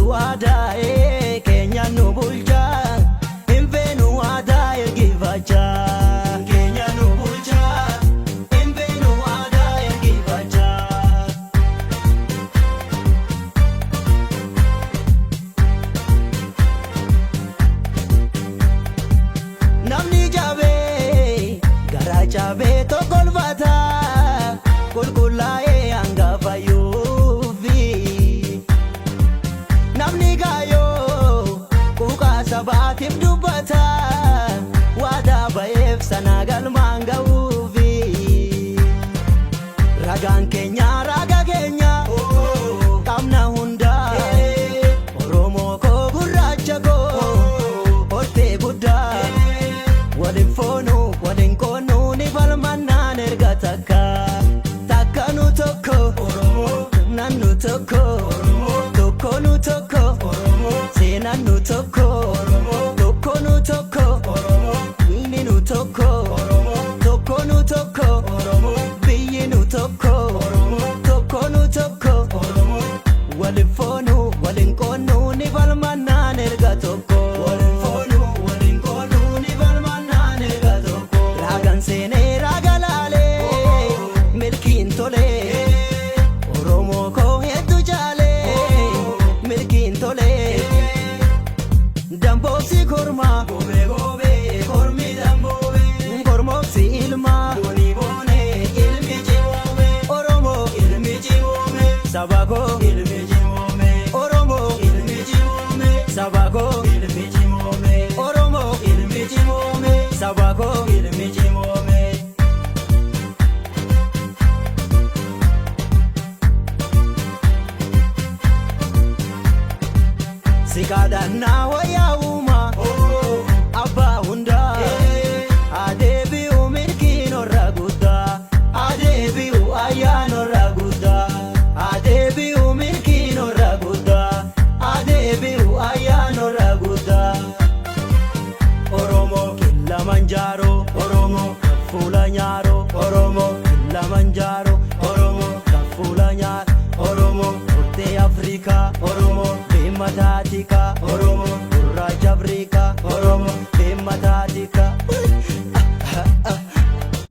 Keenyatu aadaa keenya nu bulchaa, hin feenu aadaa ergifachaa. Keenya nu bulchaa, hin feenu aadaa ergifachaa. Namni jabee garaa cabee tokkolfata, qulqullaa'ee hanga fayyuufi. Namni gaayoo quuqaa sabaatiif dubbata, waadaa ba'eef sana galmaan ga'uufi. Ragaan keenya raga keenya qabna hundaa, Oromoo koo, gurraacha koo, hortee guddaa. Waliin foonu, waliin qoonu, ni falmannaan erga takka. Takka nu tokko, nan nu tokko, tokko nu tokko, seenaan nu tokko, tokko nu tokko, inni nu tokko, tokko nu tokko, biyyi nu tokko, tokko nu tokko. Waliin foonu, waliin qoonu, ni falmannaan erga tokko. Waliin foonu, waliin qoonu, ni falmannaan erga tokko. Raagan seenee raaga laalee milkiin tolee, Oromoo koo hedduu jaalee milkiin tolee. Damboobsi kormaa, goobee goobee kormi damboobee, kormoobsi ilmaa, boonii boonee ilmi cimoome, Oromoo ilmi cimoome, saba koo ilmi cimoome, Oromoo ilmi cimoome, saba koo ilmi cimoome, Oromoo ilmi cimoome, saba koo ilmi cimoome. Sikaadhannaa wayyaa uumaa abbaa hundaa, adeebi'u milkiin orra guddaa, adeebi'u ayyaan orra guddaa, adeebi'u milkiin orra guddaa, adeebi'u ayyaan orra guddaa. Oromoo Kilimanjaaroo, Oromoo fuula nyaaroo, Oromoo Kilimanjaaroo, Oromoo fuula nyaaroo, Oromoo hortee Afrikaa, Oromoo deemataatika, Oromoo.